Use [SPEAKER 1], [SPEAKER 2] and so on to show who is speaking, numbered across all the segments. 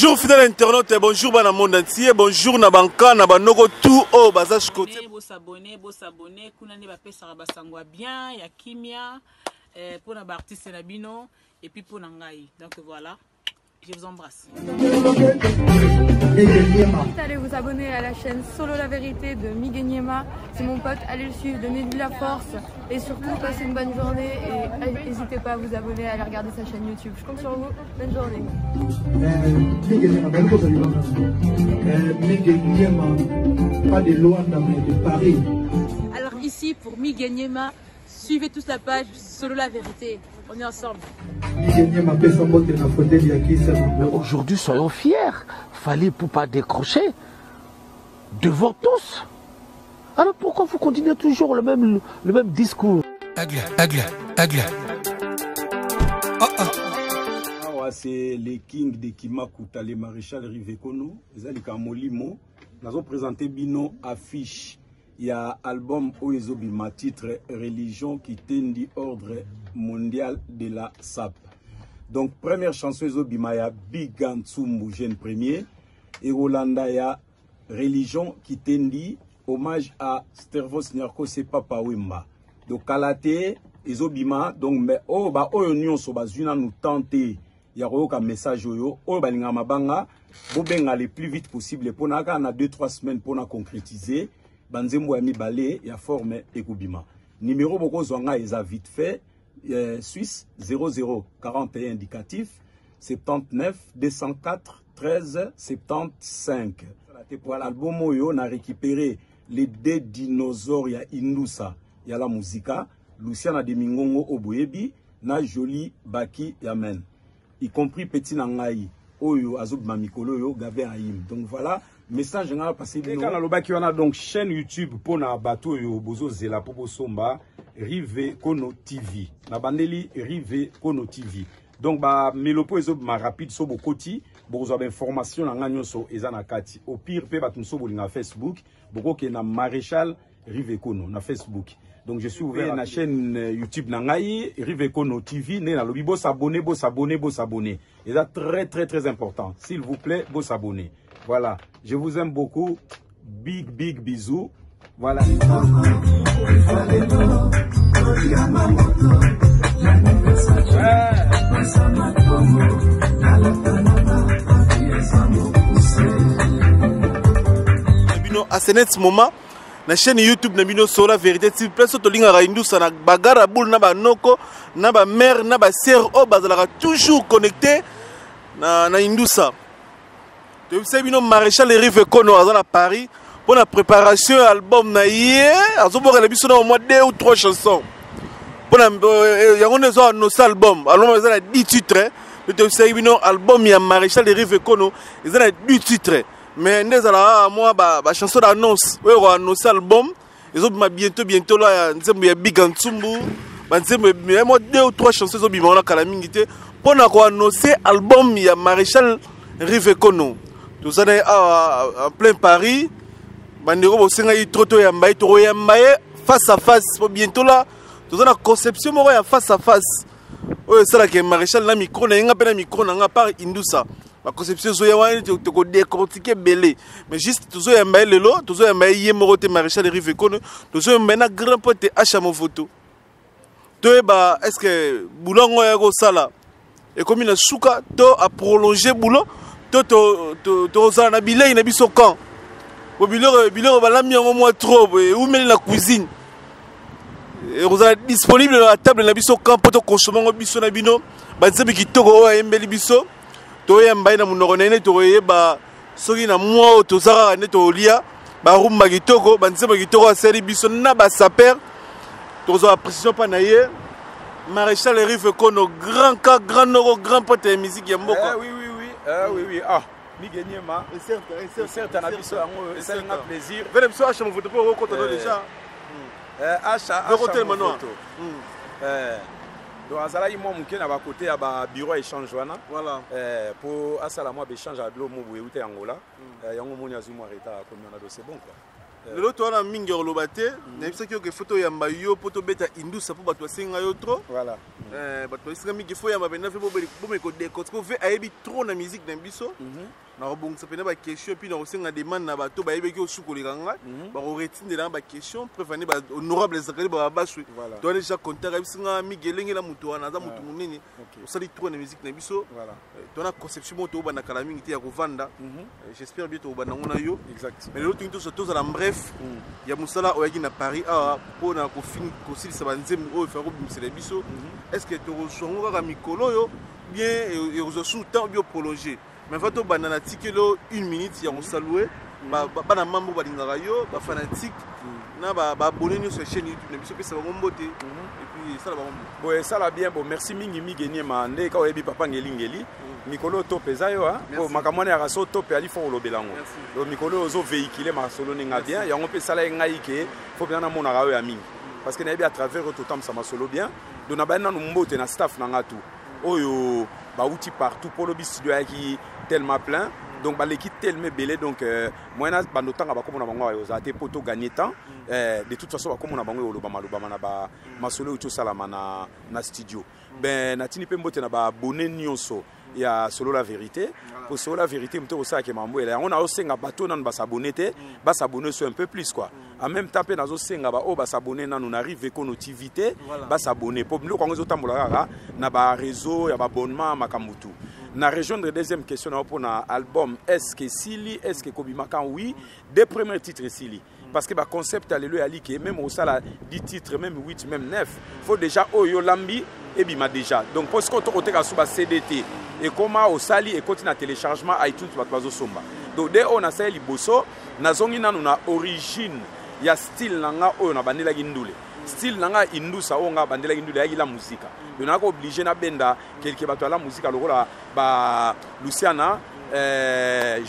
[SPEAKER 1] Bonjour fidèle internaute, bonjour bana monde entier, bonjour na banka na banoko tout oh baza shkote.
[SPEAKER 2] Bo s'abonner, bo s'abonner, kuna nde bapesaka basango ya bien, ya kimia, eh, pona ba artiste na bino et puis pona ngai. Donc voilà. Je vous embrasse.
[SPEAKER 3] Allez vous abonner à la chaîne Solo la vérité de Miguel Niema. C'est mon pote, allez le suivre, donnez-lui la force et surtout passez une bonne journée et n'hésitez pas à vous abonner, à aller regarder sa chaîne YouTube. Je compte sur vous. Bonne journée.
[SPEAKER 4] Miguel Niema, pas de Luanda mais de Paris.
[SPEAKER 5] Alors ici pour Miguel Niema, suivez tous la page Solo la vérité. On est ensemble.
[SPEAKER 6] Aujourd'hui, soyons fiers. Fallait pour pas décrocher devant tous. Alors pourquoi vous continuez toujours le même, le même discours
[SPEAKER 7] Aigle, aigle, aigle.
[SPEAKER 8] Oh, oh. Awa c'est le king de Kimakuta, le maréchal Rivekono, ezali ka molimo. Nazo présenter bino affiche ya album oyo ezobima titre Religion Kitendi Ordre Mondial de la SAP. Donc première chanson ezobima ya Biga Ntsumbu jeune premier ekolanda ya Religion Kitendi hommage à Stervos Niarcos et Papa Wemba. Donc kala te ezobima donc mais oyo ba oyo nyonso bazwi nanu temps te ya koyoka message oyo oyo balingaka mabanga bobenga le plus vite possible mpona kaka na 2 3 semaines mpona concrétiser banzembo ya mibale ya forme ekobima numero bokozwa ngai eza vite fait eh, Suisse 0041 indicatif 79 204 13 75 pour l'album oyo na récupéré les deux dinosaures ya Indusa ya la musica Luciana de Mingongo oboyebi na jolie baki ya men y compris petit na ngai oyo azobima mikolo oyo Gavin Aim donc voilà message nga passé bino
[SPEAKER 9] kaka nalobaki wana donc chaîne YouTube mpona bato oyo bozozela mpo bosomba Rive Kono TV nabandeli Rive Kono TV donc bamelopo ezobima rapide so bokoti bokozwa bainformation na ngai nyonso eza na kati au pire mpe bato mosusu bolingaka Facebook bokokende na Maréchal Rive Kono na Facebook. Donc je suis ouvert na chaîne euh, YouTube na ngai Rive Kono TV nde nalobi bo s'abonner bo s'abonner bo s'abonner. Eza très très très important. S'il vous plaît, bo s'abonner. Voilà, je vous aime beaucoup. Big big bisous. Voilà.
[SPEAKER 1] Bino à ce moment na chaîne YouTube na bino Solo la vérité s'il vous plaît soki tolingaka indusa na bagara boule na banoko na ba mère na ba sœur oyo bazalaka toujours connecté na, na indusa toyebisaki bino maréchal Rive Kono aza na Paris mpo na préparation ya album na ye azobokela biso na mwa deux ou trois chansons mpo na euh, yango nde ezo annonce album album eza na 10 titres nde toyebisaki bino album ya maréchal Rive Kono eza na 10 titres mais nde ezalaka mwa bachanson ba d'annonce oyo ekoannonce album ezobima bientôt bientôt la ya nzembo ya biga ntsumbu banzembo ebima mwa deux ou trois chansons ezobima wana kala mingi te mpo na koannonce album ya maréchal rive kono toza na ye awa en plein paris bandeko bosengaki tro toyamba ye tokoyamba ye face à face mpo bientôt la toza na conception moko ya face à face oyo esalaka maréchal na micro na ye nga mpe na micro na nga par indusa baconception ezoya wana tokodecortike ebele mais juste tozoyamba ye lelo tozoyamba ye ye moko te maréchal rive kono tozoyamba ye na grand pote asha movoto toyeba est ce que boulot yango ya kosala ekomi na suka to aprolonge boulot to tokozala na bilei na biso camp po biloko biloko balambi yango mwa trop eumeli na cuisine ekozala disponible na table na biso camp mpo tokonsome yango biso na bino banzembe kitoko oyo ayembeli biso toyamba ye na monoko na ye nde tokoyeba soki na mwa oyo toza kaka nde tokolia barumba kitoko banzembo kitoko asali biso na basaper tokozwa baprécision mpa na ye maréchal rive kono grand cas grand noko grand pote ya musique ya mboka
[SPEAKER 9] eh, oui, oui, oui. Eh, oui, oui. Ah. Mige Niema, certes na biso yango esali nga plaisir.
[SPEAKER 1] Vele biso Asha Movoto mpo okota no déjà.
[SPEAKER 9] Asha Asha Movoto. Eh donc azalaki mwa moke na bakote ya babureau ya échange wana
[SPEAKER 1] voilà.
[SPEAKER 9] eh, mpo asala mwa baéchange ya bilo mo boye euta ya angola mm. eh, yango omoni azwi mwa retard akomi wana donc c'est bon quoi.
[SPEAKER 1] Lelo toza na mingi ya koloba te. Nayebisaki yo ke fo toyamba yo mpo tobeta indusa, mpo bato basenga yo trop.
[SPEAKER 8] Voilà.
[SPEAKER 1] Bato basenga mingi, fo yamba mpenza fe bomeki kodécortiquer. Ve ayebi trop na musique na biso. Nakobongisa mpenza baquestion, puis nakosenga demande na bato bayebaki osu koleka ngai, bakoretindela baquestion. Preuve ane, honorable Zakari Bababaswe, toza déjà contact. Ayebisi nga mingi elenge na moto wana aza motu monene, osali trop na musique na biso. Tona conception moko tobanda kala mingi te ya kovanda. J'espère bien tokobanda yango na yo. Mais lelo tolingi tozala bref ya mosala oyaki na Paris awa mpona kosilisa banzembo oyo efaka kobimisela biso. Est ce que tokozwa yango kaka mikolo oyo bien, ekozwa sous temps bien prolongé? Mais va tobanda na tikelo une minute ya kosaluer bana mambo balingaka yo, bafanatique na baabonné nyonso ya chaîne YouTube na biso. Pesa bango mbote et puis esala bango.
[SPEAKER 8] Bon, esala bien. Bon, merci mingi, Mige Niema. Nde ka oyebi papa Ngelingeli, mikolo to mpenza yo po makambo wana yaka so to mpe ali fo kolobela yango. Donc mikolo oyo ozovéhicule masolo ndenge bien, yango mpe esala ye ngai ke fo mpenza namonaka oyo ya mingi, parce que nayebi à travers oyo totambwisa masolo bien. Donc nabandi nanu mbote na staff na nga tout oyo bauti partout, mpo lobi studio ayaki tellement plein, donc baleki tellement ebele. Donc moyen na bando tanga bakomona bango ayo ozala te mpo togagner temps. De toute façon bakomona bango elobama lobama na bamasolo euti osalama na studio. Ben, natindi mpe mbote na baabonné nyonso ya Solo la vérité, po Solo la vérité moto okosalaka mambo ela yango. Nazosenga bato nanu bas'abonner te, bas'abonner so un peu plus quoi. En même temps mpe nazosenga baoyo bas'abonner nanu na Rive Kono TV te, bas'abonner, po biloko yango ezotambola kaka na baréseau ya baabonnement, makambo tu. Na rejoindre deuxième question na yo mpona album, est ce que esili, est ce que ekobimaka? Oui, deux premiers titres esili, parce que baconcept ya lelo eyali ke même osala 10 titres, même 8, même 9, faut déjà oyo olambi ebima déjà. Donc mpo sikoyo tokoteka so baCD te, ekoma osali ekoti na téléchargement iTunes, bato bazosomba. Donc de oyo nasali liboso, nazongi nanu na origine ya style na nga oyo nabandelaki ndule. Style na nga indusa oyo nga bandelaki ndule eyaki la muzika. Donc nayaka obligé nabenda quelque bato ya la muzika lokola ba Luciana,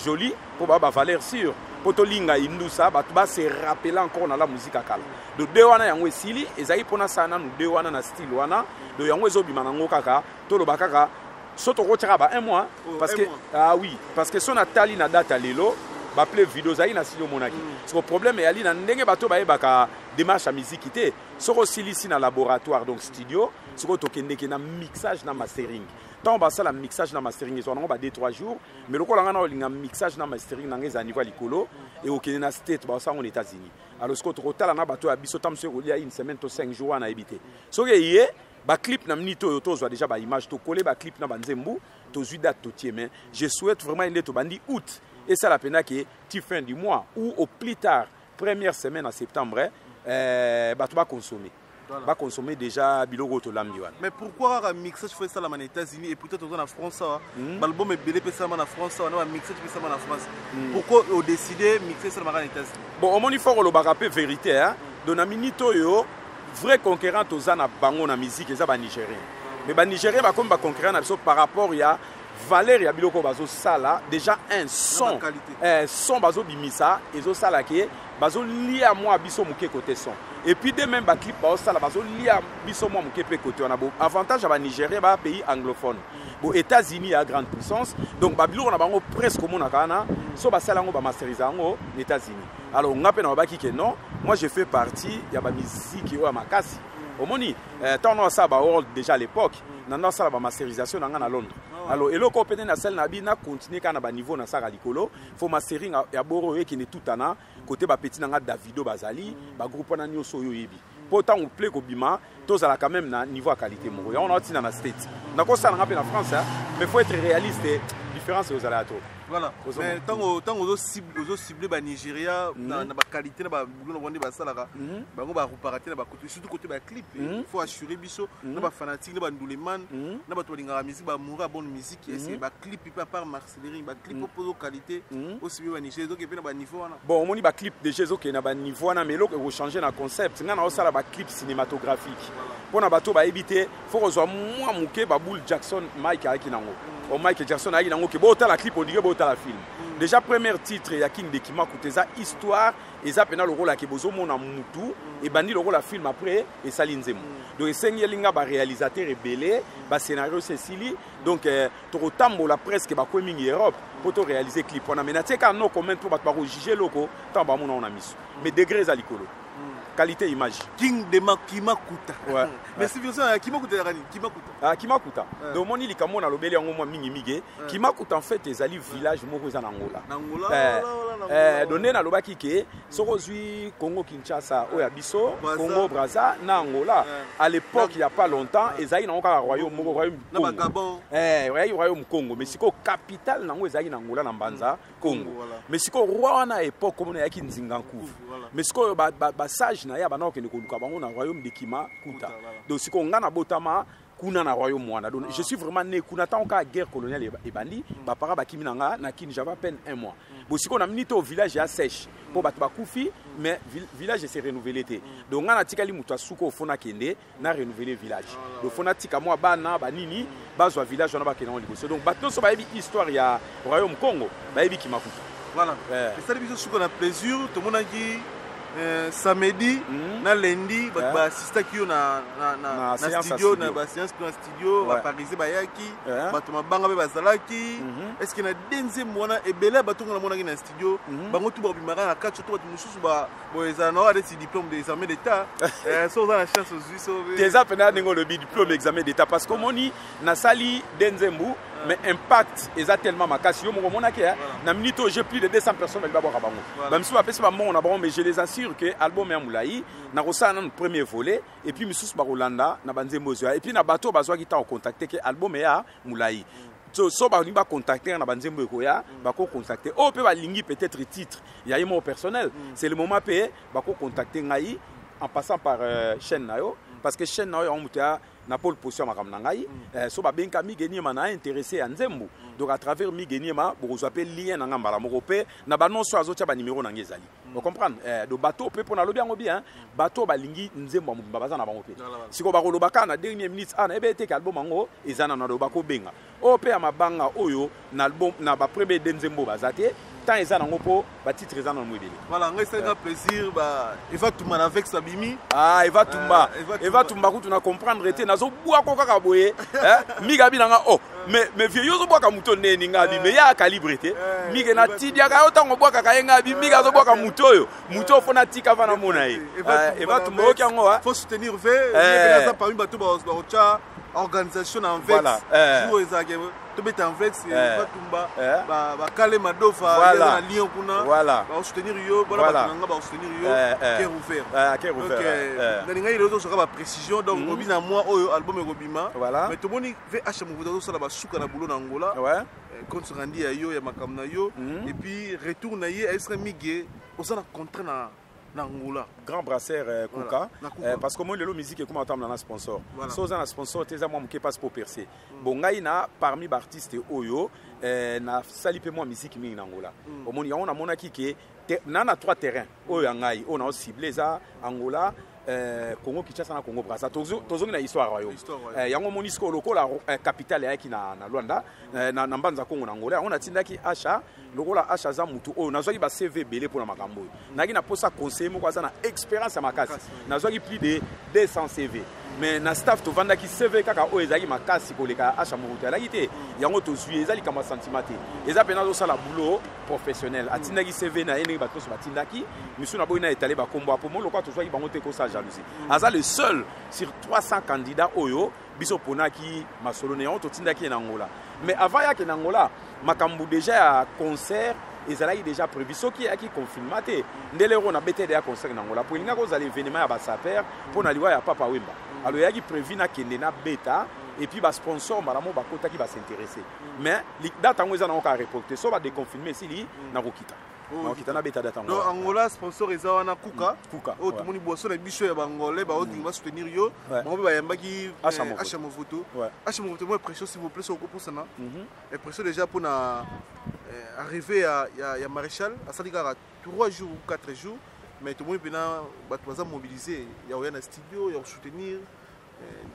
[SPEAKER 8] Joli, mpo baa bavaleur sûre, mpo tolinga indusa, bato base rappeler encore na la muzika kala. Donc de wana yango esili, ezalaki mpona sala nanu de wana na style wana. Donc yango ezobima nango kaka, toloba kaka so tokotiaka ba un mois.
[SPEAKER 1] Oh,
[SPEAKER 8] parce
[SPEAKER 1] un
[SPEAKER 8] que
[SPEAKER 1] mois.
[SPEAKER 8] Ah oui, parce que so natali na date ya lelo, baplay video ozalaki na style omonaki. Parce que problème eyali na ndenge bato bayebaka démarche ya miziki te. Soki osilisi na laboratoire, donc studio, sikoyo tokendeke na mixage na mastering. Ntango basala mixage na mastering, ezwa nango ba 2 3 jours. Mais lokola ngai na olinga mixage na mastering nanga ezala niveau ya likolo, ekokende na state, basala yango na États-Unis. Alors sikoyo tokotala na bato ya biso, ntango mosusu ekolia une semaine to 5 jours wana, nayebi te. Soki eye baclip na minute oyo, tozwa déjà baimage, tokole baclip na banzembu, tozwi date, totie. Mais je souhaite vraiment nde tobandi août, esala mpenza ke ti fin du mois ou au plus tard première semaine en septembre, bato bakonsommer. Bakonsommer déjà biloko oyo tolambi wana.
[SPEAKER 1] Mais pourquoi kaka mixage fo esalama na États-Unis et pourtant toza na France awa? Baalbum ebele mpe esalama na France awa, na bamixage mpe esalama na France. Pourquoi odécide mixage esalamaka na États-Unis?
[SPEAKER 8] Bon, omoni, fort olobaka mpe vérité, hein? Donc na minute oyo, vrai concurrent toza na bango na musique eza banigérien. Mais banigérien bakomi baconcurrent na biso par rapport ya valeur ya biloko oyo bazosala. Déjà un son,
[SPEAKER 1] qualité.
[SPEAKER 8] Son bazobimisa ezosala ke bazolia mwa biso moke côté son, et puis de même baclip baosala, bazolia biso mwa moke mpe côté wana. Bo avantage ya banigérien, baya pays anglophone. Bo États-Unis ya grande puissance, donc babiloko na bango presque omonaka wana so basala yango, bamasterize yango na États-Unis. Alors nga mpe na babaki ke non, moi je fais partie ya bamiziki oyo ya makasi. Omoni, ntango na osala baworld déjà à l'époque, nanda osala bamasterisation na nga na Londres. Alors eloko oyo pene nasali na bi na continue kaka na baniveau nasalaka likolo, fo mastering ya boro oyo ekende tutana kote bapeti na nga Davido, bazali bagroupe wana nyonso oyo oyebi, mpo ntango play kobima, tozala quand même na niveau ya qualité moko. Yango naotinda na State, nakosala nga mpe na France, hein, mais faut être réaliste, différence ezala ya trop.
[SPEAKER 1] Voilà.
[SPEAKER 8] Ozomona.
[SPEAKER 1] Mais ntango ozocible banigéria na baqualité na babulo na bango nde basalaka, bango barupaka te na bakote, surtout côté baclip. Faut assurer biso na bafanatique, na banduleman, na bato balingaka musique, bamoura bonne musique. Ese baclip mpe, à part mastering, baclip mpo qualité, ocible banigéria, ezoke mpe na baniveau wana?
[SPEAKER 8] Bon, omoni, baclip déjà ezokende na baniveau wana, mais eloko ekochange na concept, ngai naosala baclip cinématographique. Mpo na bato bayebi te, fo kozwa mwa moke baboule Jackson Mike ayaki nango.
[SPEAKER 9] O Michael Jackson ayaki nango ke botala clip ondike botala film. Déjà premier titre ya King de Kimakuta eza histoire, eza pena lokola ke bozomona mutu ebandi lokola film, après esali nzembo. Donc esengeli nga ba réalisateur ebele, ba scénario esili. Donc tokotambola presque bakwe mingi Europe mpo to réaliser clip wana. Mais natie kaka no comment mpo bato bakojuge eloko ntango bamona ngo na miso, mais degré eza likolo, qualité image.
[SPEAKER 1] King de Kimakuta.
[SPEAKER 9] Ouais.
[SPEAKER 1] Mais si vision ya Kimakuta ya nini? Kimakuta.
[SPEAKER 9] Ah, Kimakuta. Donc omoni likambo nalobeli yango mwa mingi mingi. Kimakuta en fait ezali village moko eza na Angola.
[SPEAKER 1] Na Angola,
[SPEAKER 9] Eh,
[SPEAKER 1] wala, wala, na
[SPEAKER 9] eh,
[SPEAKER 1] Angola.
[SPEAKER 9] donc nde nalobaki ke soki ozwi Congo Kinshasa oyo ya biso,
[SPEAKER 1] Brazza.
[SPEAKER 9] Congo Braza na Angola, à l'époque, il y a pas longtemps, ezalaki nango kaka royaume moko, royaume
[SPEAKER 1] Na
[SPEAKER 9] Congo.
[SPEAKER 1] Bagabon.
[SPEAKER 9] Eh, ezalaki royaume Congo, mais sikoyo capitale nango ezalaki na Angola, na Mbanza Congo.
[SPEAKER 1] Voilà.
[SPEAKER 9] Mais sikoyo roi wana époque komona eyaki Nzinga Nkuvu.
[SPEAKER 1] Voilà.
[SPEAKER 9] Mais sikoyo basage na ye abanda kokende koluka bango na royaume de Kimakuta.
[SPEAKER 1] Voilà.
[SPEAKER 9] Donc sikoyo nga nabotama kuna na royaume wana. Donc je suis vraiment né kuna. Ntango kaka guerre coloniale ebandi, bapara bakimi na nga na Kini, j'avais à peine un mois. Bon, sikoyo na minute au village ya sèche mpo bato bakufi, mais village ese renouvelé te. Donc nga natikali moto asuka ofo nakende na renouveler village. Donc fo natika mwa bana banini bazwa village wana, bakende yango liboso. Donc bato nyonso bayebi histoire ya royaume Congo, bayebi Kimakuta.
[SPEAKER 1] Voilà.
[SPEAKER 9] Eh.
[SPEAKER 1] Esali biso suka na plaisir. Tomonaki samedi na lundi bato baassistaki yo na
[SPEAKER 9] Na
[SPEAKER 1] na
[SPEAKER 9] séance ya
[SPEAKER 1] studio, na
[SPEAKER 9] studio.
[SPEAKER 1] baséance na studio. Baparisien bayaki, bato mabanga mpe bazalaki. Est ce que na de nzembo wana, ebele ya bato ngo namonaki na studio, bango tu bakobimaka na kati to bato mosusu boye ezala na oyo neti diplôme de examen d'état? So oza na chance ozwi so
[SPEAKER 9] Te, eza mpenza ndenge olobi, diplôme examen d'état, parce que omoni nasali de nzembu, mais impact eza tellement makasi. Yo moko omonaki, eh, na minute oyo j'ai plus de 200 personnes bali babwaka bango. Bamisusu bapesi bambongo na bango, mais je les assure que album ya molai nakosala nanu premier volet et puis misusu bakolanda na banzembo ezwa. Et puis na bato oyo bazwaki ntango contacte ke album ya molai, so balingi bacontacte nga na banzembo ekoya, bakocontacte. Oyo mpe balingi peut-être titre ya ye moko personnel, c'est le moment mpe bakocontacte ngai en passant par chaîne na yo, parce que chaîne na yo yango moto ya na pole position ya makambo na ngai. So babenga Mige Niema na intéressé ya nzembo, donc à travers Mige Niema bokozwa mpe lien na nga mbala moko mpe na banonso azotia banimero na ngai ezali, ocomprendre. Donc bato mpe, mpo nalobi yango bien, bato balingi nzembo ya mobimba baza na bango mpe. Sikoyo bakoloba kaka na dernière minute, ah, nayebi ete ke album yango eza nano aloba kobenga oyo mpe ya mabanga oyo na album na bapremier de nzembo baza te. Temps eza nango mpo batitre eza nano ebele.
[SPEAKER 1] Voilà, ngai esalinga plaisir ba Eva Tumba na Vex abimi.
[SPEAKER 9] Ah, Eva Tumba.
[SPEAKER 1] Eva Tumba.
[SPEAKER 9] Eva Tumba kutu na comprendre te, nazobwako kaka boye, eh, Mige abi nanga: "Oh, mais vieux, yo ozobwaka moto ndeni?" Nga abi: "Mais ya calibre te." Mige natidiaka yo ntango obwakaka ye. Nga abi: "Mige azobwaka moto oyo, moto oyo fo natika va namona ye." Eva Tumba, oyoki yango, ah?
[SPEAKER 1] Faut soutenir v ye aza parmi bato bakotya organisation na Anvex. Jour ezalaki tobeta Anvex, Eva Tumba, bakale Madofa, eza na Lyon kuna. Bakosoutenir yo bona. Bato na nga bakosoutenir yo. Cœur ouvert.
[SPEAKER 9] Cœur ouvert.
[SPEAKER 1] Donc, nalingai lelo tozwaka baprécision. Donc obi na mwa oyo album ekobima. Mais tomoni VH Movuta azosala basuka na boulot na Angola. Compte rendu ya yo ya makambo na yo et puis retour na ye ayesika. Mige, oza na contrat na Angola?
[SPEAKER 9] Grand brasseur, Kuka.
[SPEAKER 1] Na Kuka.
[SPEAKER 9] Parce que moi lelo musique ekoma otambola na sponsor. So oza na sponsor te, eza mwa moke mpasi po percer. Bon, ngai na parmi baartiste oyo nasali mpe mwa musique mingi na Angola. Omoni yango, namonaki ke na trois terrain oyo ya ngai oyo nao cible eza Angola, Congo Kinshasa na Congo Braza. Tozongi na histoire royaume.
[SPEAKER 1] Histoire royaume.
[SPEAKER 9] Yango omoni sikoyo lokola capitale eyaki na Luanda, na Mbanza Kongo na Angola. Yango natindaki Asha. Lokola Asha aza mutu oyo nazwaki ba CV ebele mpona makambo oyo, nayaki na posa conseiller moko aza na expérience ya makasi. Nazwaki plus de 200 CV, mais na staff tovandaki, CV kaka oyo ezalaki makasi koleka Asha Morutu alaki te. Yango tozwi. Eza likambo ya sentiment te, eza mpena azosala boulot professionnel. Atindaki CV na ye ndenge bato nyonso batindaki misu. Na boyi na etale bakombo apo mo lokola tozwaki bango te kosala jalousie. Aza le seul sur 300 candidats oyo biso ponaki masolo na yango, totindaki ye na Angola. Mais avant yake na Angola, makambo déjà ya concert ezalaki déjà prévu. Soki eyaki confinement te, ndele oyo nabetele ya concert na Angola po elingaki kozala événement ya basaper mpo na liwa ya Papa Wemba. Alors eyaki prévu nakende nabeta et puis basponsor mbala moko bakotaki, bas'intéresse. Mais date yango eza nango kaka reporté. So badéconfinement esili, nakokita. Nakokita nabeta date yango.
[SPEAKER 1] Donc Angola sponsor eza wana Kuka.
[SPEAKER 9] Kuka.
[SPEAKER 1] Oyo tomoni boisson na biso ya bangolais baolingi basoutenir yo. Bango mpe bayambaki.
[SPEAKER 9] Asha Movoto.
[SPEAKER 1] Asha Movoto. Asha Movoto, mo impression s'il vous plaît, soko kopusana impression déjà mpona arrivée ya maréchal. Asali kaka 3 jours ou 4 jours, mais tomoni mpena bato baza mobilisé ya koya na studio ya kosoutenir.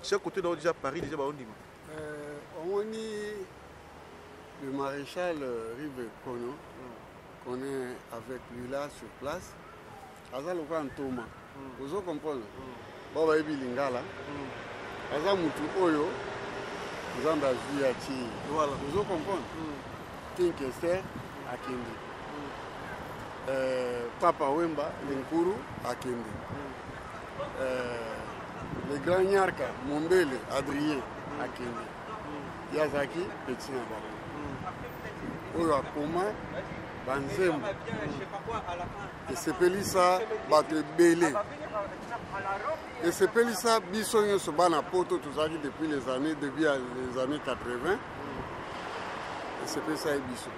[SPEAKER 1] Chaque côté nao déjà Paris déjà baondima.
[SPEAKER 10] Omoni. Le maréchal Rive Kono, qu'on est avec lui là sur place, aza lokola ntoma. Ozo comprendre? Bao bayebi lingala. Aza mutu oyo Nzambe azwi ya ti.
[SPEAKER 1] Voilà.
[SPEAKER 10] Ozo comprendre? King Kester akende. Papa Wemba Linkuru akende. Le grand Nyarka Mombele Adrien akende. Ye azalaki petit na bango. Oyo akoma banzembo esepelisa bato ebele, esepelisa biso nyonso bana poto tozalaki depuis les années début ya les années 80, esepelisa ye biso.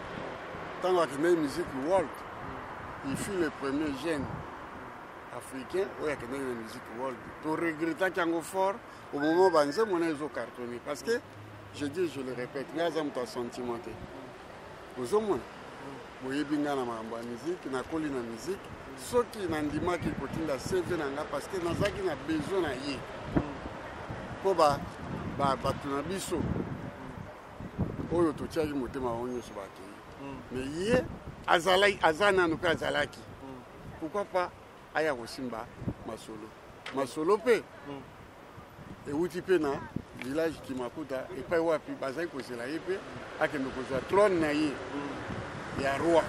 [SPEAKER 10] Ntango akendaki Musique World, il fut le premier jeune africain oyo akendaki na Musique World. Toregretaki yango fort au moment banzembo na ezocartonne, parce que je dis, je le répète, ngai aza moto ya sentiment te. Ozomona, boyebi ngai na makambo ya musique, nakoli na musique. Soki nandimaki kotinda CV na nga, parce que nazalaki na besoin na ye mpo bato na biso oyo totiaki motema bango nyonso bakei, mais ye azalaki, aza nano mpe azalaki, pourquoi pas aya kosimba masolo? Masolo mpe ewuti mpe na village Kimakuta, epai wapi bazali kozela ye mpe akende kozwa trône na ye ya roi.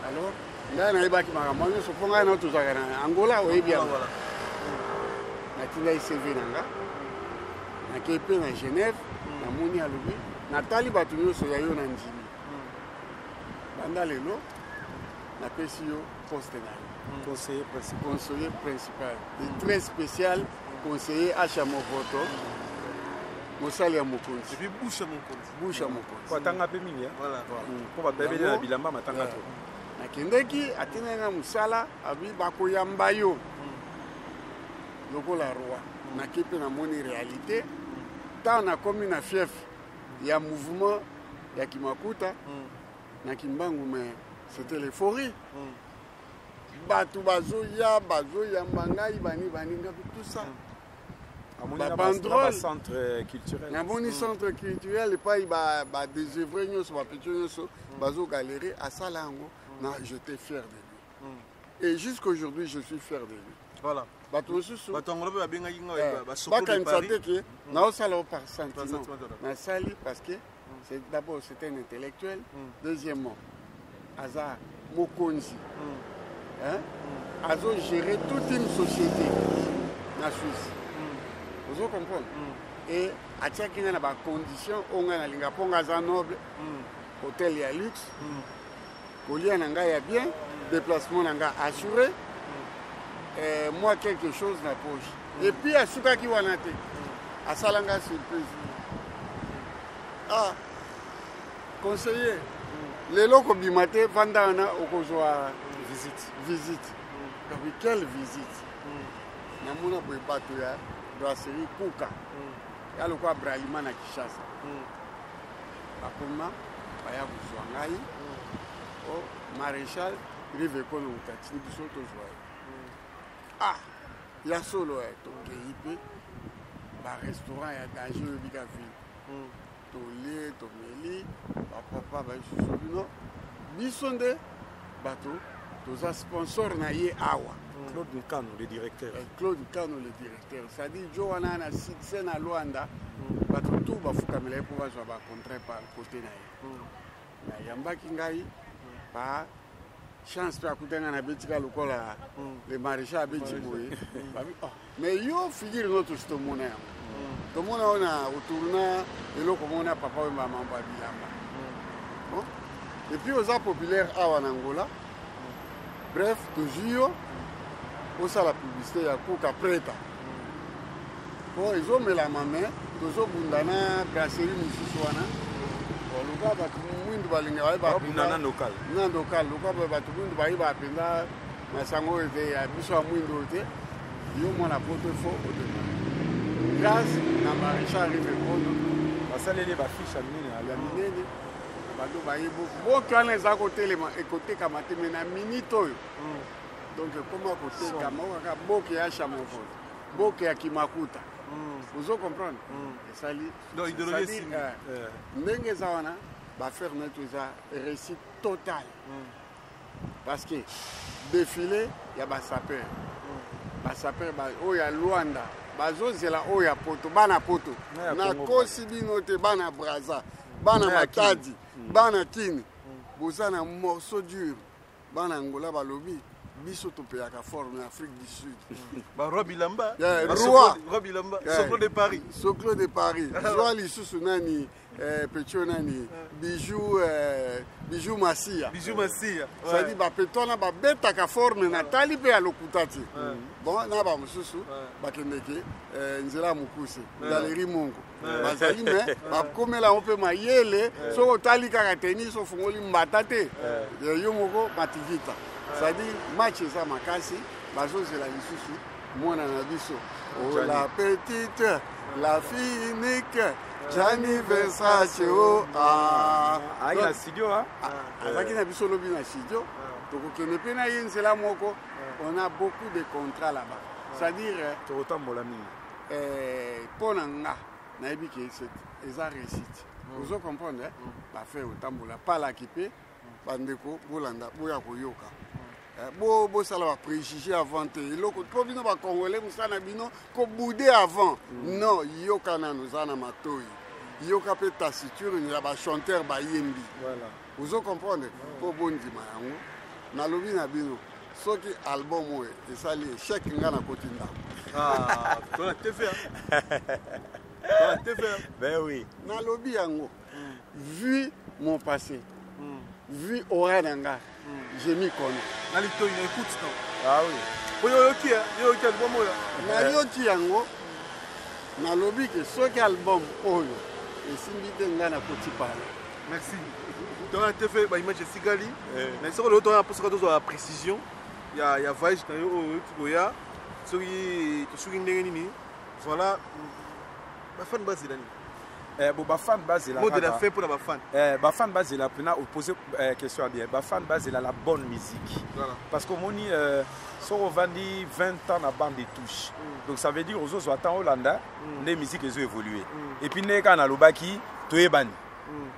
[SPEAKER 10] Alors ngai nayebaki makambo nyonso mpo ngai nao tozalaka na Angola, oyebi yango. Natindaki CV na nga, nakei mpe na Genève, namoni, alobi: "Natali bato nyonso ya yo, na ndimi. Banda lelo napesi yo poste na yo."
[SPEAKER 8] Conseiller principal.
[SPEAKER 10] Conseiller principal et très spécial, conseiller Acha Movoto, mosali ya mokonzi.
[SPEAKER 1] Et puis bouche ya mokonzi.
[SPEAKER 10] Bouche ya mokonzi.
[SPEAKER 9] Po atanga mpe mingi.
[SPEAKER 1] Voilà.
[SPEAKER 9] Po bato bayebeli na bilamba matanga to.
[SPEAKER 10] Nakendeki, atindaki nga mosala, abi bakoyamba yo lokola roi. Nake mpe namoni réalité. Ntango nakomi na fief ya mouvement ya Kimakuta na Kimbangu, mais c'était l'euphorie. Bato bazoya, bazoyamba ngai, bani bani ngai, tout ça.
[SPEAKER 9] Babanderole, centre culturel.
[SPEAKER 10] Namoni centre culturel epai badésœuvré nyonso, bapetits nyonso bazogalérer. Asala yango na, j'étais fier de lui et jusqu'aujourd'hui je suis fier de lui. Bato mosusu
[SPEAKER 1] Bato yango mpe babengaki nga basoko de
[SPEAKER 10] bakanisa
[SPEAKER 1] Paris.
[SPEAKER 10] Te ke naosala o par sentiment.
[SPEAKER 1] Sentiment.
[SPEAKER 10] Nasali parce que c'est d'abord, c'est un intellectuel, deuxièmement aza mokonzi, hein? Azogérer toute une société na Suisse, ozo comprendre? Et atiaki nga na bacondition oyo ngai nalinga, mpo nga aza noble: hôtel ya luxe, kolia na ngai ya bien, déplacement na ngai assuré, moi quelque chose na poche. Et puis asukaki wana te, asala nga surprise: "Ah, conseiller, lelo kobima te, vanda wana, okozwa
[SPEAKER 8] visite."
[SPEAKER 10] Visite? Donc quelle visite? Namona boye bato ya brasserie Kuka, ya lokola Bralima na Kinshasa, bakoma baya kozwa ngai: "O maréchal Rive Kono moto atindi biso tozwa ye." Ah, ya solo? Ya, tokei mpe barestaurant ya danger, oyebika ville, tolie, tomeli, bapapa balisusu bino, biso nde bato toza sponsor na ye awa.
[SPEAKER 9] Claude Nkano, le directeur.
[SPEAKER 10] Claude Nkano, le directeur, c'est-à-dire jo wana na succès na Lwanda, bato tu bafukamela ye mpo bazwa bacontrat par côté na ye. Nayambaki ngai par chance mpe akuta ngai nabetika lokola le maréchal abeti boye. Babi: "Oh, mais yo figure no tosi tomona yango, tomona oyo na otourna eloko mona Papa Wemba, mambo ya bilamba. Bon, et puis oza populaire awa na Angola. Bref, tozwi yo osala publicité ya Kuka Preta po ezomelama, me tozobunda na brasserie mosusu wana. Lokola bato mwindu balingaka bayeba
[SPEAKER 9] Babunda na local.
[SPEAKER 10] Na local, lokola bato mwindu bayeba mpenza masango oyo te ya biso ya mwindu oyo te. Yo mwana poto, fo odema grâce na maréchal Rive Kono."
[SPEAKER 9] Basaleli bafiche ya minene.
[SPEAKER 10] Ya minene, bato bayebi boki wana eza kotelema, ekotekama te. Me na minute oyo, donc ekoma kotekama kaka boke ya Chamovoto, boke ya Kimakuta. Ozo comprendre? Esali
[SPEAKER 1] Donc, idéologie esimbi.
[SPEAKER 10] Ndenge eza wana, baaffaire na to eza réussite totale. Parce que défilé ya basapeur, basapeur oyo ya Luanda bazozela, oyo ya Poto, bana Poto, nakosi bino te, bana Braza, bana Matadi, bana Kini, boza na morceau dur. Bana Angola balobi biso topeyaka forme na Afrique du Sud.
[SPEAKER 1] Baroi bilamba.
[SPEAKER 10] Roi.
[SPEAKER 1] Roi bilamba. Soclo de Paris.
[SPEAKER 10] Soclo de Paris. Zwa lisusu nani, petio nani, Bijou, Bijou Masia.
[SPEAKER 1] Bijou Masia.
[SPEAKER 10] C'est-à-dire bapeto wana babetaka forme, natali mpe ya lokuta te. Bon, na bamosusu bakendeke nzela ya mokuse, galerie mongo bazali, me bakomela yango mpe mayele. Soki otali kaka tennis, ofungoli mbata te, yo moko matikita. C'est-à-dire match eza makasi. Bazozela lisusu mwana na biso, oh, la petite, la fille unique, Gianni Versace. O
[SPEAKER 9] ayaki na studio.
[SPEAKER 10] Azalaki na biso lobi na studio. Tokokende mpe na ye nzela moko. On a beaucoup de contrats là-bas, c'est-à-dire
[SPEAKER 9] Tokotambola mingi.
[SPEAKER 10] Mpo na nga, nayebi ke eza réussite. Ozo comprendre? Bafe otambola palaki mpe bandeko bolanda, boya koyoka, bosala bapréjugé avant te eloko, mpo bino bacongolais, mosala na bino kobouder avant. Non, yoka nano, oza na matoi, yoka mpe tessiture ya bachanteur bayembi. Ozo comprendre? Mpo bondima yango, nalobi na bino, soki album oyo esali échec, nga nakoti ndako.
[SPEAKER 1] Tola TV. Tola TV.
[SPEAKER 9] Ben oui.
[SPEAKER 10] Nalobi yango, vu mon passé, vu aura na nga, je m'y connais.
[SPEAKER 1] Na litoi na écoute, non?
[SPEAKER 9] Ah oui.
[SPEAKER 1] Oyo oyoki, yo oyoki album oyo?
[SPEAKER 10] Nayoki yango. Nalobi ke soki album oyo esimbi te, ngai nakoti pala.
[SPEAKER 1] Merci. Tola TV, baimage esikali mais soki lelo toya mposoka tozwa précision ya voyage na yo oyo oyoti koya, soki tosuki ndenge nini. Voilà, bafan bazela nini?
[SPEAKER 9] Bon, bafan bazela
[SPEAKER 1] Mot de la fin mpona bafan.
[SPEAKER 9] Bafan bazela mpena opose question ya bien. Bafan bazela la bonne musique.
[SPEAKER 1] Voilà.
[SPEAKER 9] Parce que omoni, soki ovandi 20 ans na bande de touche, donc ça veut dire ozozwa temps olanda nde musique ezo évolue. Et puis ndenge kaka nalobaki, toyebani.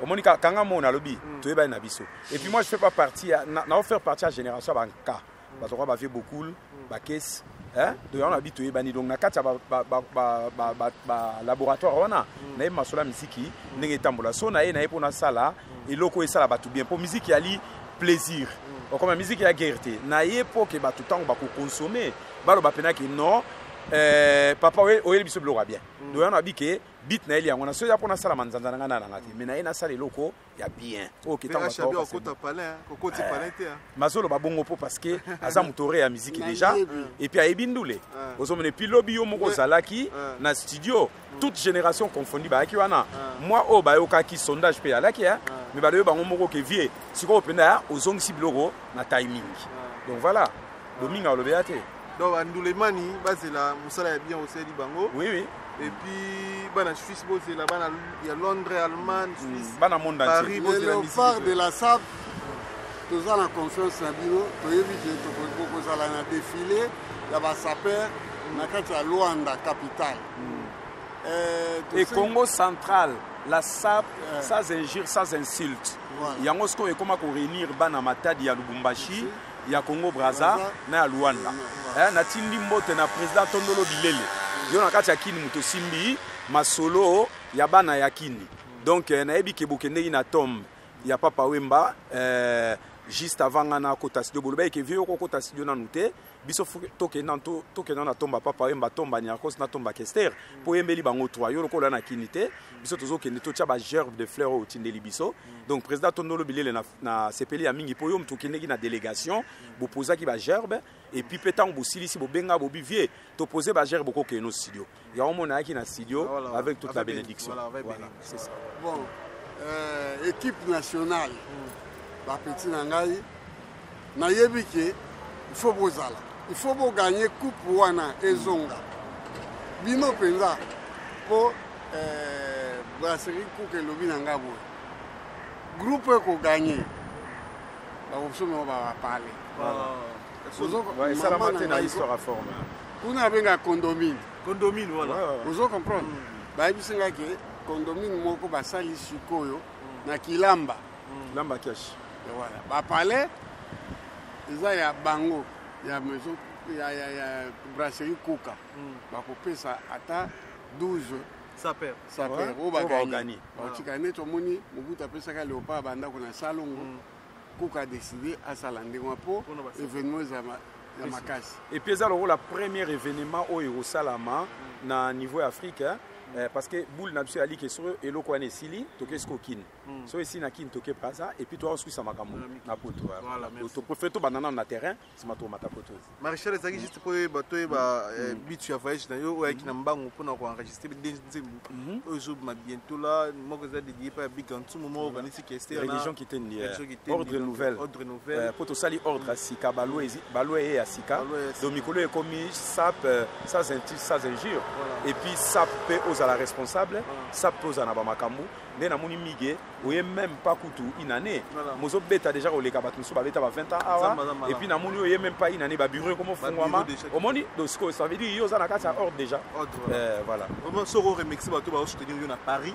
[SPEAKER 9] Omoni, kanga mo nalobi, toyebani na biso. Et puis moi, je fais pas partie nao faire partie ya génération ya banka, bato kwa bavie bokul bakesi, hein? Donc yango na bi toyebani. Donc na kati ya balaboratoire wana, nayebi masolo ya misiki ndenge etambola. So na ye, na ye mpo nasala eloko oyo esala bato bien, mpo misiki yali plaisir. Okoma misiki ya guerre te. Na ye mpo ke bato ntango bakokonsome, baloba mpena ke non, papa oyeli biso biloko ya bien. Donc yango na bi ke bit nayeli yango na so eza mpo nasala manzanza na ngai na nanga te, mais na ye nasala eloko ya bien oyo ke ntango bato
[SPEAKER 1] Habi
[SPEAKER 9] bakokase.
[SPEAKER 1] akota palin, kokoti palin te, hein.
[SPEAKER 9] Mazoloba bongo mpo parce que aza moto ore ya musique déjà.
[SPEAKER 10] Nayebi.
[SPEAKER 9] Et puis ayebi ndule. Ozomona, et puis lobi yo moko ozalaki na studio, toute génération confondue bayaki wana. Mwa oyo bayokaki sondage mpe alaki, hein, mais balobi bango moko ke vie sikoyo mpenza ozongisi biloko na timing. Donc voilà, domingo alobi ya te.
[SPEAKER 1] Donc bandulemani bazela mosala ya bien osali bango.
[SPEAKER 9] Oui.
[SPEAKER 1] Et puis bana Suisse bozela, bana ya Londres, Allemagne, Suisse,
[SPEAKER 9] Bana monde
[SPEAKER 1] Paris
[SPEAKER 9] entier.
[SPEAKER 10] Les
[SPEAKER 1] bozela.
[SPEAKER 10] Léopards de la sape, toza na confiance na bino. Toyebi ke tokozala na défilé ya basapeur na kati ya Luanda capitale.
[SPEAKER 9] Et Congo central, la sape, sans injure, sans insulte. Yango sikoyo ekóma koréunir bana Matadi, ya Lubumbashi, ya Congo Braza
[SPEAKER 10] Braza.
[SPEAKER 9] Na ya Luanda. Natindi mbote na président Tondolo Bilele, yo na kati ya Kini, moto osimbi masolo ya bana ya Kini. Donc nayebi ke bokendeki na tombe ya Papa Wemba juste avant nga nakota studio. Bolobaki ke vie okokota studio nanu te, biso tokenda na tomba Papa Wemba, tomba Niarcos na tomba Kester, mpo oyembeli bango 3. Yo lokola na Kini te, biso tozokende totya bagerbe de fleur oyo otindeli biso. Donc président Tondolo Bilele, na sepeli ya mingi mpo yo moto okendeki na délégation, bopozaki bagerbe. Et puis mpe ntango bosilisi, bobenga bobi vie topose bagerbe, bokokende no studio. Yango mona ayaki na studio.
[SPEAKER 1] Voilà.
[SPEAKER 9] Avec toute la
[SPEAKER 1] Avec
[SPEAKER 9] bénédiction.
[SPEAKER 1] Voilà, avec
[SPEAKER 9] Voilà,
[SPEAKER 1] bénédiction.
[SPEAKER 9] c'est ça.
[SPEAKER 10] Bon, équipe nationale, bapeti na ngai, nayebi ke il faut bozala, il faut boganye coupe wana ezonga bino mpenza, mpo brasserie Cook elobi na ngai boye, groupe ekoganye, bakosomema bapale.
[SPEAKER 9] Ouais, esalama te na histoire ya forme.
[SPEAKER 10] Kuna abenga condomine.
[SPEAKER 1] Condomine voilà.
[SPEAKER 10] Ozo comprendre? Bayebisi nga ke condomine moko basali sikoyo na Kilamba.
[SPEAKER 9] Kilamba cash.
[SPEAKER 10] Et voilà. Ba palais eza ya bango ya maison ya ya ya brasserie Kuka. Bakopesa ata 12
[SPEAKER 1] saper.
[SPEAKER 10] Saper oyo ba gagner. Bakotika neti omoni Mobutu apesaka Leopard ba ndako na Salongo. Kuka a décidé asala ndenge wana po événement ezala ya makasi.
[SPEAKER 9] Et puis eza lokola premier événement oyo ekosalama na niveau ya Afrique hein? Parce que boule na biso ya like soki eloko wana esili toke sikoyo Kin. Soki esili na Kin toke Brazza et puis toakosukisa makambo na poto.
[SPEAKER 1] Voilà, merci.
[SPEAKER 9] To préfère tobanda nano na terrain nsima tokomata poto.
[SPEAKER 1] Maréchal ezalaki juste mpo oyeba toyeba but ya voyage na yo oyo ayaki na mbangu mpona koenregistre nde nzembo oyo ezobima bientôt la moko eza dédié pa ya Big Antumu moko okanisi Kester na
[SPEAKER 9] Religion Kitendi,
[SPEAKER 1] Religion Kitendi,
[SPEAKER 9] ordre
[SPEAKER 1] donc,
[SPEAKER 9] nouvelle.
[SPEAKER 1] Ordre nouvelle.
[SPEAKER 9] Po tosali ordre ya sika, baloi ezi, baloi eye ya sika.
[SPEAKER 1] Baloi ya sika.
[SPEAKER 9] Donc mikolo ekomi sap sans inti, sans injure.
[SPEAKER 1] Voilà.
[SPEAKER 9] Et puis sap pe ozala responsable,
[SPEAKER 1] Voilà.
[SPEAKER 9] sap pe ozala na ba makambo. Nde namoni Migue, oye même pas kutu une année.
[SPEAKER 1] Voilà.
[SPEAKER 9] Mozo beta déjà koleka bato mosusu babeta ba 20 ans awa.
[SPEAKER 1] Zamba, zamba,
[SPEAKER 9] Et puis namoni oye même pas une année, ba bureau ekomo
[SPEAKER 1] Ba
[SPEAKER 9] fungwama.
[SPEAKER 1] bureau déjà.
[SPEAKER 9] Omoni, donc sikoyo, ça veut dire yo oza na kati ya ordre déjà.
[SPEAKER 1] Ordre, voilà.
[SPEAKER 9] Voilà.
[SPEAKER 1] Vraiment, soko remixer bato ba soutenir yo na Paris.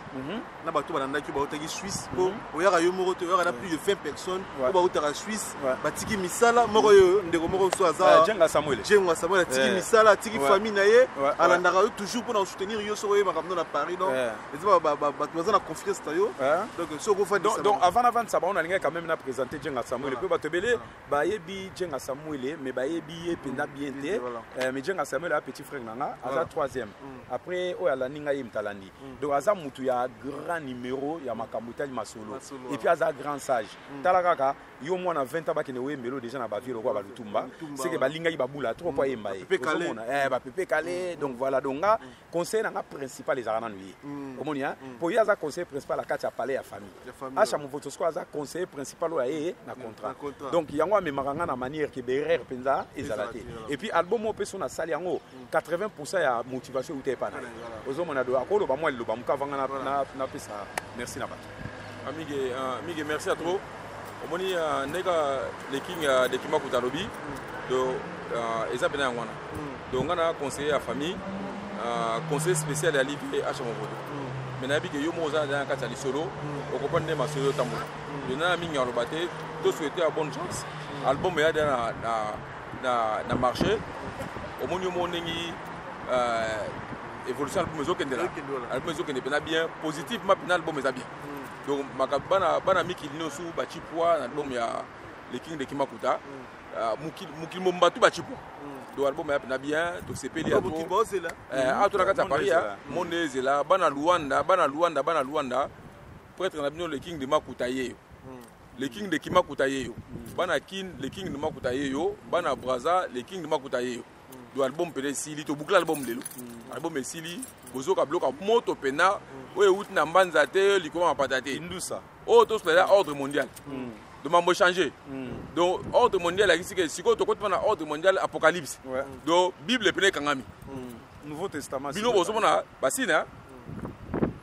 [SPEAKER 1] Na bato balandaki yo bautaki Suisse. Po oyaka yo moko te, oyaka na plus de 20 personnes. Po bautaka Suisse, batiki misala moko oyo ndeko moko mosusu aza.
[SPEAKER 9] Djenga Samuel.
[SPEAKER 1] Djenga Samuel atiki misala, atiki famille na ye, alandaka yo toujours mpona kosoutenir yo soko oyebaka mno na Paris. Donc, eza bato baza na confiance na yo. Donc, soko ofandisa
[SPEAKER 9] Donc, donc,
[SPEAKER 1] bango.
[SPEAKER 9] avant navandisa bango, nalingaki quand même na présenter Djenga Samuel.
[SPEAKER 1] Voilà.
[SPEAKER 9] Pe bato ebele bayebi Djenga Samuel, mais bayebi ye mpenza bien te.
[SPEAKER 1] Voilà.
[SPEAKER 9] Mais Djenga Samuel aza petit frère na nga, aza
[SPEAKER 1] Voilà.
[SPEAKER 9] troisième. Après oyo alandi ngai ye moto alandi. Donc aza mutu ya grand numéro ya makambo etali masolo.
[SPEAKER 1] Masolo,
[SPEAKER 9] Et puis aza grand sage. Tala kaka yo mwana 20 ans bakende oyembelo déjà na bavie lokola balutumba.
[SPEAKER 1] Lutumba,
[SPEAKER 9] C'est que
[SPEAKER 1] ouais.
[SPEAKER 9] balingaki babula trop po ayemba ye.
[SPEAKER 1] Bapepe kale.
[SPEAKER 9] Ozomona, bapepe kale. Donc voilà, donc nga conseil na nga principal ezalaka nanu ye. Omoni, hein? Po ye aza conseiller principal na kati ya palais ya famille.
[SPEAKER 1] Ya famille,
[SPEAKER 9] Acha
[SPEAKER 1] ouais.
[SPEAKER 9] Movoto sikoyo aza conseiller principal oyo aye na contrat.
[SPEAKER 1] Na contrat.
[SPEAKER 9] Donc yango amemaka nga na manière ke berere mpenza ezala
[SPEAKER 1] Ezala
[SPEAKER 9] te.
[SPEAKER 1] te, voilà.
[SPEAKER 9] Et puis album oyo mpe so nasali yango 80% ya motivation euta epa na ye.
[SPEAKER 1] Voilà.
[SPEAKER 9] Ozomona do akoloba mwa liloba moka avanga
[SPEAKER 1] Voilà.
[SPEAKER 9] napesa merci na bato.
[SPEAKER 11] Migue, Migue, merci à trop. Omoni, ndeka le king de Kimakuta alobi. Donc, eza pena yango wana. Donc nga na conseiller ya famille, conseiller spécial ya Ligue Acha Movoto. Mais nayebi ke yo moko oza na kati ya lisolo, okomprendre nde masolo ezotambola. Donc nana mingi aloba te, to souhaiter ya bonne chance. Album eya deja na marché. Omoni yo moko ndenge, évolution album ezokendela. Album ezokende mpena bien, positivement mpena album eza bien. Donc bana mikili nyonso bachipwa na album ya Le King de Kimakuta. Mokili mobimba tu bachipwa. Donc album ya mpena bien, tosepeli ya
[SPEAKER 1] Oh, mokili
[SPEAKER 11] trop.
[SPEAKER 1] baozela.
[SPEAKER 11] Awa to na kati ya
[SPEAKER 9] Monde
[SPEAKER 11] Paris,
[SPEAKER 9] ezela.
[SPEAKER 11] hein. Monde ezela, bana Luanda, bana Luanda, bana Luanda. Prêtre na bino Le King de Makuta yeyo. Le King de Kimakuta yeyo. Bana Kin, Le King de Makuta yeyo. Bana Brazza, Le King de Makuta yeyo. Do album pene esili, tobukla album lelo. Album esili, bozoka biloko ya moto pena, oyo euti na mbanza te, likolo ya mapata te.
[SPEAKER 9] Indusa.
[SPEAKER 11] Oyo tosola eza ordre mondial. Donc mambo changer. Donc ordre mondial elakisi ke sikoyo tokoti na ordre mondial apocalypse. Donc Bible pene ekangami.
[SPEAKER 9] Nouveau Testament.
[SPEAKER 11] Bino bozomona basina,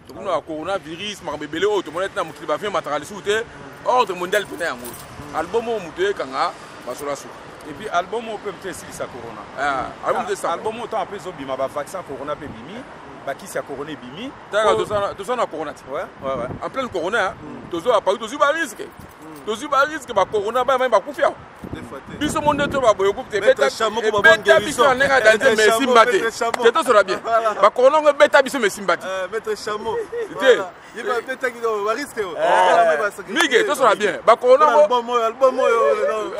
[SPEAKER 11] tokomona ba coronavirus, makambo ebele oyo tomona ete na mokili ba vieux mataka lisusu te. Ordre mondial pene yango. Album oyo moto ekanga masolo ya suka.
[SPEAKER 9] Et puis album oyo mpe moto esilisa corona.
[SPEAKER 11] Album te esilisa
[SPEAKER 9] Album oyo ntango mpe ezobima, ba vaccin corona mpe ebimi, bakisi ya corona ebimi.
[SPEAKER 11] Taka
[SPEAKER 9] Oyo
[SPEAKER 11] toza na corona te.
[SPEAKER 9] Ouais, ouais, ouais.
[SPEAKER 11] En pleine corona, hein. Tozo ba tozwi ba risque. Tozwi ba risque ba corona ba ba kufi awa.
[SPEAKER 1] Des fois te.
[SPEAKER 11] Biso monde to ba boye kufi te.
[SPEAKER 1] Maître
[SPEAKER 11] Beta
[SPEAKER 1] Chameau,
[SPEAKER 11] beta
[SPEAKER 1] ba bonne
[SPEAKER 11] biso na
[SPEAKER 1] guérison.
[SPEAKER 11] ndenge ya danse,
[SPEAKER 1] Maître
[SPEAKER 11] mais
[SPEAKER 1] Chameau,
[SPEAKER 11] esimba te.
[SPEAKER 1] Maître Chameau.
[SPEAKER 11] Te tosola bien.
[SPEAKER 1] Voilà.
[SPEAKER 11] Ba corona ngo beta biso mais esimba te.
[SPEAKER 1] Maître Chameau.
[SPEAKER 11] Te.
[SPEAKER 1] Voilà. Ye ba betaki do ba risque oyo. Voilà, ba sacrifier.
[SPEAKER 11] Migue, tosola bien. Ba corona ngo
[SPEAKER 1] Album oyo, album oyo, non.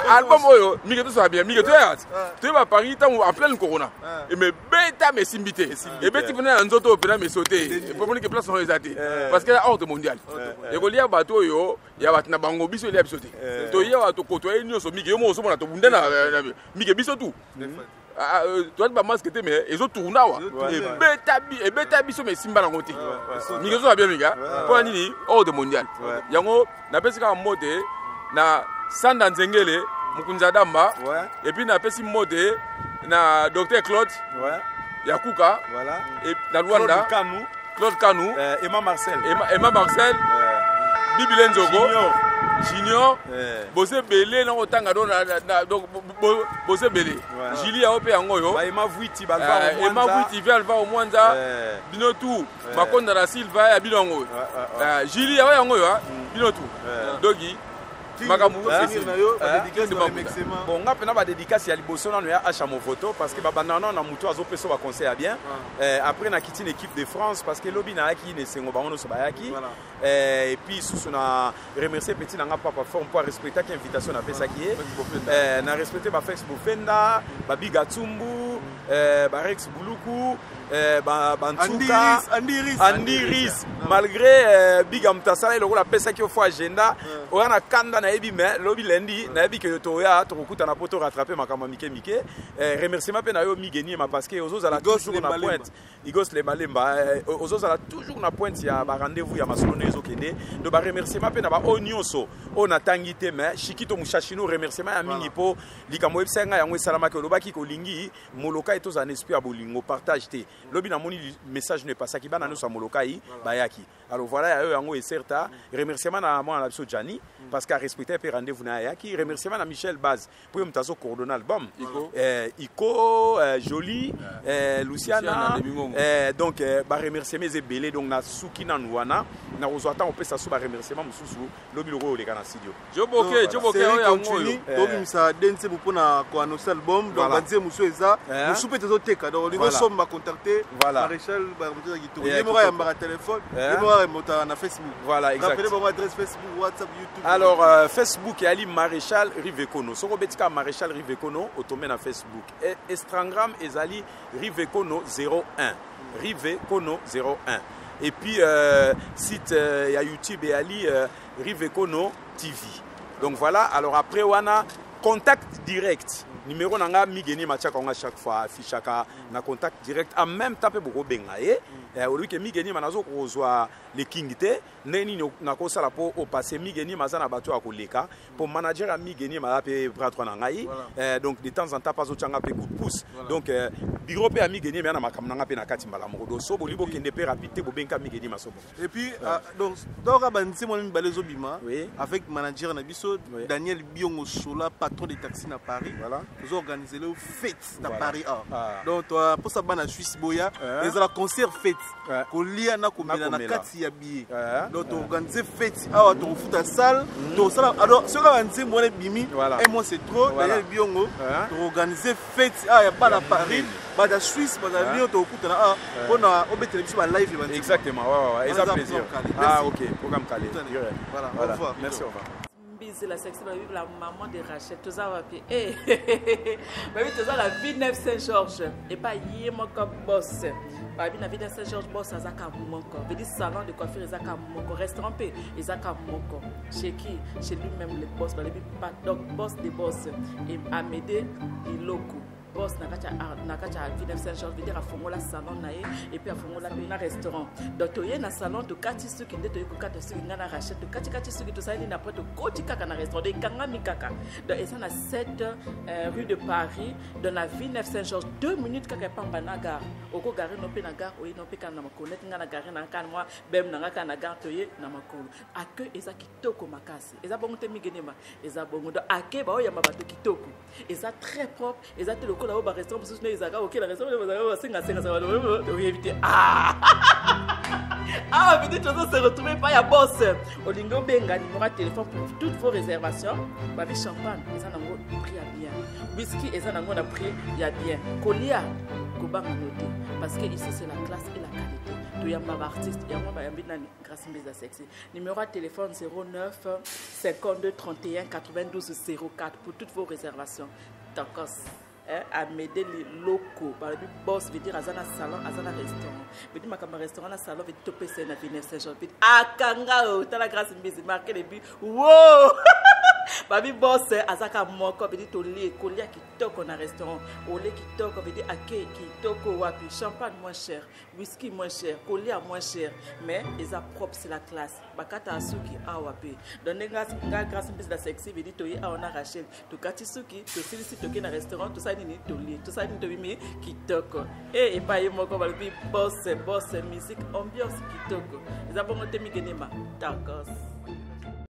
[SPEAKER 11] Album oyo, Migue, tosola bien. Migue, toya. Toyeba ba Paris ntango en pleine corona. Et mais beta mais esimbi te. Et beti pena na nzoto pena mais sauter. Et pour que place oyo eza te. Parce que ordre mondial. Ekolia bato oyo ya bato na bango biso elia biso te. Toya bato kotoya nyonso Migue, yo moko ozomona tobunda na Migue biso tout. Toyaki ba masque te mais ezotourna awa. Ebeta ebeta biso mais esimba nango te. Migue ozoba bien, Migue, mpo na nini ordre mondial. Yango napesi kaka mbote na Sanda Nzengele, mokonzi ya Damba. Et puis napesi mbote na docteur Claude Yakuka. Et na Luanda.
[SPEAKER 9] Claude Kanu.
[SPEAKER 11] Claude Kanu.
[SPEAKER 9] Emma Marcel.
[SPEAKER 11] Emma Marcel. Bibile Nzogo.
[SPEAKER 9] Junior.
[SPEAKER 11] Junior boza ebele na kotanga donc boza ebele. Julie yango mpe yango oyo.
[SPEAKER 9] Ema Vuiti, Alvaro
[SPEAKER 11] Mwanza. Ema Vuiti, ve Alvaro Mwanza. Bino tout. Makonda na Silva ya bino yango oyo. Julie yango yango oyo bino tout. Donc makambo
[SPEAKER 9] bon nga mpena badédicace ya liboso nano ya Asha Movoto, parce que babanda nano na motu azopesa baconseil ya bien. Après nakiti na équipe de France, parce que lobi nayaki na esengo, bango nyonso bayaki. Et puis susu na remercier petit na nga Papa Forme mpo arespectaki invitation napesaki ye. Na respecte bafex Bofenda, Babiga Tsumbu, Barex Buluku, Bantsuka Andiris, malgré Biga moto asala eloko apesaki yo fo agenda oya na kanda, nayebi. Mais lobi lundi nayebi ke toya tokokutana mpo torattrape makambo ya mike mike. Remerciement mpe na yo Migeniema, parce que ozozala toujours na pointe. Igos Lembalemba, ozozala toujours na pointe ya barendez-vous ya masolo nde ezokende. Donc baremerciement mpe na baoyo nyonso oyo natangi te, mais Shikito Mushashino, remerciement ya mingi mpo likambo oyebisaki ngai yango esalamaki. Olobaki kolingi Molokai tozala na esprit ya bolingo, partage te. Lobi namoni message no epasaki, bana nyonso ya Molokai bayaki. Alors voilà, ya yo yango eserta. Remerciement na mwana na biso Jani, parce que arespecte mpe rendez-vous na ayaki. Remerciement na Michel Baz mpo ye moto azocoordonne album, Iko, Joli, Luciana. Donc baremerciement eza ebele. Donc nasuki nanu wana, nakozwa ntango opesa so baremerciement mosusu lobi lokoyo oleka na studio.
[SPEAKER 11] Joboke, Joboke oyo yango oyo.
[SPEAKER 1] Tobimisa de nzembo mpona koannonce album. Donc banzembo mosusu eza, mosusu mpe tozoteka. Donc olingi osomba, contacte Maréchal Bamoto kitoko, ye moko ayambaka telefone, ye moko ayambaka na Facebook.
[SPEAKER 9] Voilà, exact.
[SPEAKER 1] Rappelez bango adresse Facebook, WhatsApp, YouTube.
[SPEAKER 9] Alors Facebook eyali Maréchal Rivekono. Soki obetika Maréchal Rivekono, otombe na Facebook. Instagram ezali Rivekono 01, Rivekono 01. Et puis site ya YouTube eyali Rivekono TV. Donc voilà. Alors après wana, contact direct, numéro na nga Migeni matiaka yango chaque fois, affichaka na contact direct. En même temps mpe bokobenga ye, olobi ke Migeni ma nazo kozwa le King te, ndenge nini nakosala mpo opase? Migeni aza na bato ya koleka mpo manager ya Migeni aza mpe bras droit na ngai. Donc de temps en temps mpe azotianga mpe coup de pouce. Donc bureau mpe ya Migeni emeya na makambo na nga mpe na kati mbala moko. Donc so boli bokende mpe rapide te, bobenga Migeni masobo.
[SPEAKER 1] Et puis donc toka banzembo wana mibale ezobima avec manager na biso Daniel Biongo Sola, patron de taxi na Paris. Tozoorganize leo fête na Paris a. Donc mposa bana Suisse boya, ezala concert, fête, kolia na komela na kati ya billet. Donc toorganize fête awa, tokofuta salle, tokosala. Alors soki kaka nzembo wana ebimi, un mois c'est trop. Daniel Biongo, toorganize fête awa ya bana Paris, baza Suisse, baza Lyon, tokokutana awa mpona obetela biso balive.
[SPEAKER 9] Exactement, ouais, eza plaisir. Ah ok, programme calé.
[SPEAKER 1] Voilà, au revoir.
[SPEAKER 9] Merci, au revoir.
[SPEAKER 2] Mbisi la sexy, babi la maman de Rachel, toza wapi? Eh, babi toza la Ville Saint-Georges epai ye moko boss. Babi na Ville Saint-Georges, boss azaka moko, vedi salon de coiffure ezaka moko, restaurant mpe ezaka moko. Chez qui? Chez lui-même le boss. Balobi donc boss de boss et Amédée Liloko, boss na kati ya Ville Saint-Georges, veut dire afongola salon na ye et puis afongola mpe na restaurant. Donc toye na salon, tokati suki nde toye kokata suki ngai na Rachel, tokatikati suki, tosali nini, après tokoti kaka na restaurant. Donc ekangami kaka. Donc eza na 7 rue de Paris, dans la Ville Saint-Georges, 2 minutes kaka epamba na gare. Okogare no mpe na gare, oye no mpe kaka na makolo neti ngai na gare na kaka mwa bem na ngai kaka na gare, toye na makolo. Accueil eza kitoko makasi, eza bongo te Migenema? Eza bongo. Donc accueil, baoyamba bato kitoko, eza très propre, eza te lokola oyo barestaurant mosusu nde ezalaka. Oke na restaurant, basengasenga, oyebi te. Ah, peut-être tozo se retrouver pas ya boss. Olingi obenga numéro ya téléphone pour toutes vos réservations. Babi champagne eza nango prix ya bien, whisky eza nango na prix ya bien, kolia kobanga no te, parce que ici c'est la classe et la qualité. Toyamba baartiste yango, bayambi nani? Grâce Mbeza Sexy. Numéro ya téléphone 09 52 31 92 04 pour toutes vos réservations. Tokos, Amédée Loko, balobi boss, veut dire aza na salon, aza na restaurant, veut dire makambo ya restaurant na salon, veut dire topesa ye na Villeneuve Saint Jean, veut dire akanga o tala Grâce Mbisi marqué le but. Wo babi boss azaka moko, veut dire tolie kolia kitoko na restaurant, olie kitoko, veut dire ake kitoko wapi, champagne moins cher, whisky moins cher, kolia moins cher, mais eza propre, c'est la classe. Bakata suki awa mpe. Donc ndenge nga Grâce Mbisi la sexy, veut dire toye awa na Rachel, tokati suki, tosilisi, toke na restaurant, tosali nini, tolie, tosali nini, tobimi kitoko e epai ye moko. Balobi boss, boss musique, ambiance kitoko, eza bongo te Migenema? Tokos.